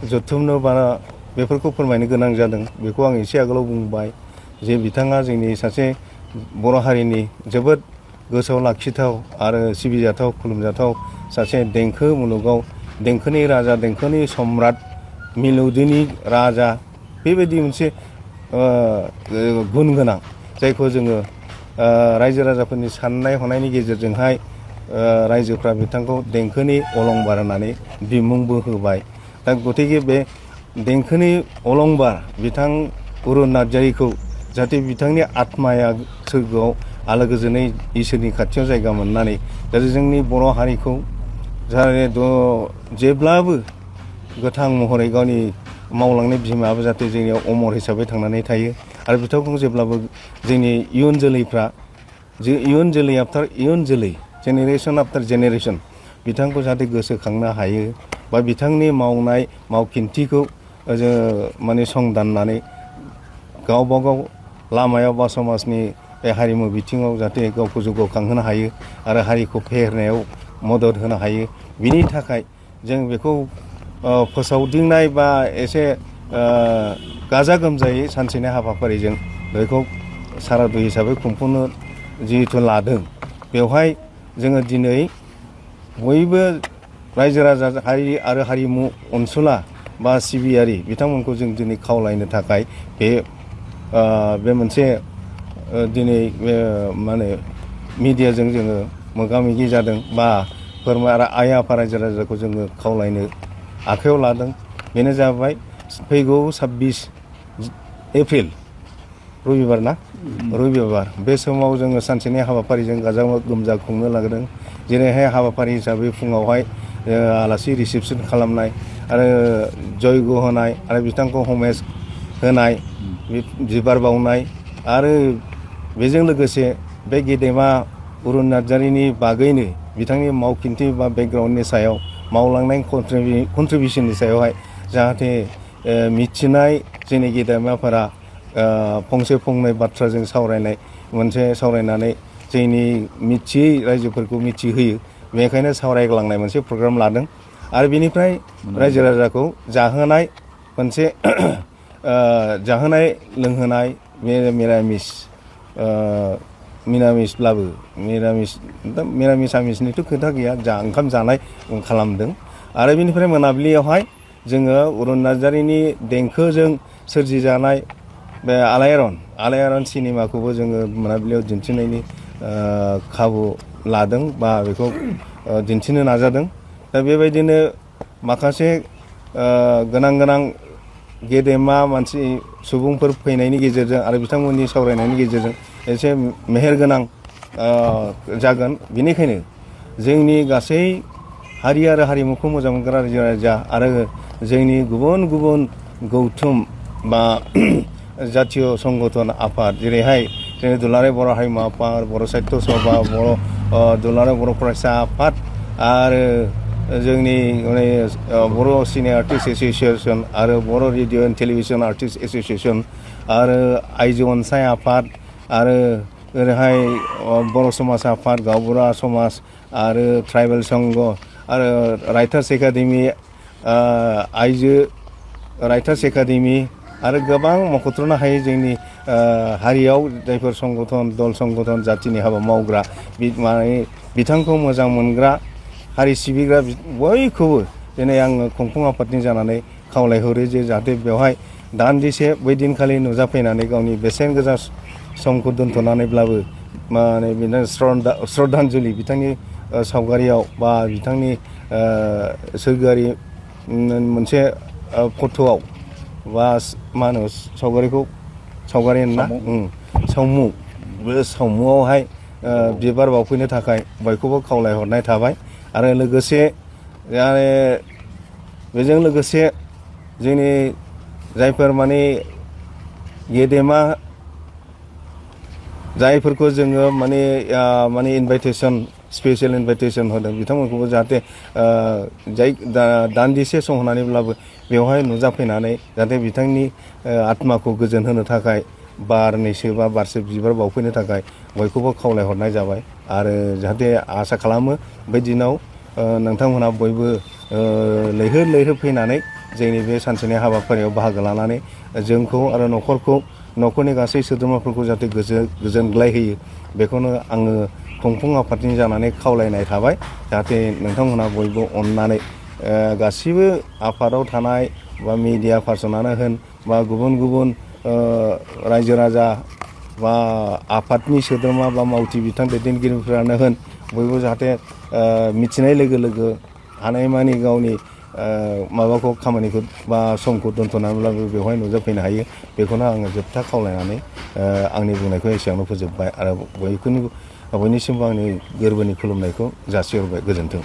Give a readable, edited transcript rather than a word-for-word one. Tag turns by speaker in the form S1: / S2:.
S1: जथुमनो बा बेफोरखौ फोरमायनो गोनां जादों बेखौ आं एसे आगोलाव बुंबाय जे बिथाङा जोंनि सासे बर' हारिनि जोबोद गोसोआव लाखिथाव आरो सिबिजाथाव खुलुमजाथाव सासे देंखो मुलुगाव देंखोनि राजा देंखोनि सम्राट मिलौदोनि राजा बेबायदि मोनसे गुन गोनां जायखौ जोङो रायजो राजाफोरनि साननाय हनायनि गेजेरजोंहाय रायजोफ्रा बिथांखौ देंखोनि अलंबार होननानै बिमुंबो होबाय दा गतिके बे देंखोनि अलंबार बिथां अरुन नार्जारिखौ जाहाथे बिथांनि आत्माया सोरगोआव आलो गोजोनै इसोरनि खाथियाव जायगा मोननानै जाहाथे जोंनि बर' हारिखौ जाहाथे जेब्लाबो गोथां महरै गावनि मावलांनाय बिमायाबो जाहाथे जोंनियाव अमर हिसाबै थांनानै थायो आरो बिथांखौ जेब्लाबो जोंनि इयुन जोलैफ्रा इयुन जोलै आफ्टार इयुन जोलै जेनेरेसन आफ्टार जेनेरेसन बिथांखौ जाहाथे गोसोखांनो हायो बा बिथांनि मावनाय मावखिन्थिखौ माने संदाननानै गावबा गाव लामायाव बा समाजनि बे हारिमु बिथिङाव जाहाथे गावखौ जौगाखांहोनो हायो आरो हारिखौ फेहेरनायाव मदद होनो हायो बिनि थाखाय जों बेखौ फोसावदिंनाय बा एसे गाजा गोमजायै सानसेनि हाबाफारिजों बेखौ सारादु हिसाबै खुंफुंनो जिहेथु लादों बेवहाय जोङो दिनै बयबो रायजो राजा हारि आरो हारिमु अनसुला बा सिबियारि बिथांमोनखौ जों दिनै खावलायनो थाखाय बे मोनसे दिनै माने मिडियाजों जोङो मोगा मोगि जादों बा आरो आइ आफा रायजो राजाखौ जोङो खावलायनो आखायाव लादों बेनो जाबाय फैगौ 26 एप्रिल रबिबार ना रबिबार बे समाव जोङो सानसेनि हाबाफारिजों गाजा गोमजा खुंनो लादों जेरैहाय हाबाफारि हिसाबै फुङावहाय आलासि रिसेपसन खालामनाय आरो जयग' होनाय आरो बिथांखौ हमेज होनाय बिबार बावनाय आरो बेजों लोगोसे बे गेदेमा अरुन नार्जारिनि बागैनो बिथांनि मावखिन्थि बा बेकग्राउन्डनि सायाव मावलांनाय कन्ट्रिबिउसननि सायावहाय जाहाथे मिथिनाय जोंनि गेदेमाफोरा फंसे फंनै बाथ्राजों सावरायनाय मोनसे सावरायनानै जोंनि मिथियै रायजोफोरखौ मिथिहोयो बेनिखायनो सावरायग्लांनाय मोनसे प्रग्राम लादों आरो बेनिफ्राय रायजो राजाखौ जाहोनाय मोनसे जाहोनाय लोंहोनाय मिरामिसब्लाबो मिरामिस आमिसनिथ' खोथा गैया ओंखाम जानाय खालामदों आरो बेनिफ्राय मोनाबिलियावहाय जोङो अरुन नार्जारिनि देंखोजों सोरजिजानाय बे आलायारन सिनेमाखौबो जोङो मोनाबिलियाव दिन्थिनायनि खाबु लादों बा बेखौ दिन्थिनो नाजादों दा बेबायदिनो माखासे गोनां गेदेमा मानसि सुबुंफोर फैनायनि गेजेरजों आरो बिथांमोननि सावरायनायनि गेजेरजों एसे मेहेरगोनां जागोन बेनिखायनो जोंनि गासै हारि आरो हारिमुखौ मोजां मोनग्रा रायजो राजा आरो जोंनि गुबुन गुबुन गौथुम बा जातीय संगठन आफाद जेरैहाय जोंनि दुलाराय बर' हारिमु आफाद बर' साहित्य सभा दुलाराय बर' फरायसा आफाद आरो जोंनि बर' सिने आर्टिस्ट एस'सियेसन आरो Bodo' radio and television artist association आरो आइजो अनसाय आफाद आरो ओरैहाय बर' समाज आफाद गावबुरा समाज आरो ट्राइबेल संघ आरो राइटार्स एकाडेमि आइजो राइटार्स एकाडेमि आरो गोबां मख'थ्र'नो हायै जोंनि हारियाव जायफोर दल संगठन जाथिनि हाबा मावग्रा बिथांखौ मोजां मोनग्रा हारि सिबिग्रा बयखौबो दिनै आङो खुंफुं आफादनि जानानै खावलायहरो जे जाहाथे बेवहाय दान्दिसे बै दिनखालि नुजाफैनानै गावनि बेसेन गोसा समखौ दोनथ'नानैब्लाबो माने बिनो श्रद्धान्जलि बिथांनि सावगारियाव बा बिथांनि सोरगोआरि मोनसे फट'आव बा मा होनो सावगारि होनना सावमु बे सावमुआवहाय बिबार बावफैनो थाखाय बयखौबो खावलायहरनाय थाबाय आरो लोगोसे बेजों लोगोसे जोंनि जायफोर माने गेदेमा जायफोरखौ जोङो माने इनभाइटेसन स्पेसियेल इनभाइटेसन होदों बिथांमोनखौबो जाहाथे दान्दिसे सम होनानैब्लाबो बेवहाय नुजाफैनानै जाहाथे बिथांनि आत्माखौ गोजोन होनो थाखाय बारनैसो बा बारसे बिबार बावफैनो थाखाय बयखौबो खावलायहरनाय जाबाय आरो जाहाथे आसा खालामो बै दिनाव नोंथांमोनहा बयबो लैहोर लैहोर फैनानै जोंनि बे सानसेनि हाबाफारियाव बाहागो लानानै जोंखौ आरो न'खरनि गासै सोद्रोमाफोरखौ जाहाथे गोजोनग्लाय होयो बेखौनो आङो खुंफुं आफादनि जानानै खावलायनाय थाबाय जाहाथे नोंथांमोनहा बयबो अननानै गासिबो आफादाव थानाय बा मिडिया पार्सनानो होन बा गुबुन रायजो राजा बा आफादनि सोद्रोमा बा मावथि बिथान दैदेनगिरिफोरानो होन बयबो जाहाथे मिथिनाय लोगो लोगो हानायमानि गावनि माबाखौ खामानिखौ बा समखौ दोनथ'नानैब्लाबो बेवहाय नुजाफैनो हायो बेखौनो आङो जोबथा खावलायनानै आंनि बुंनायखौ एसेयावनो फोजोबबाय आरो बयनिसिमबो आंनि गोरबोनि खुलुमनायखौ जासिहरबाय। गोजोन्थों।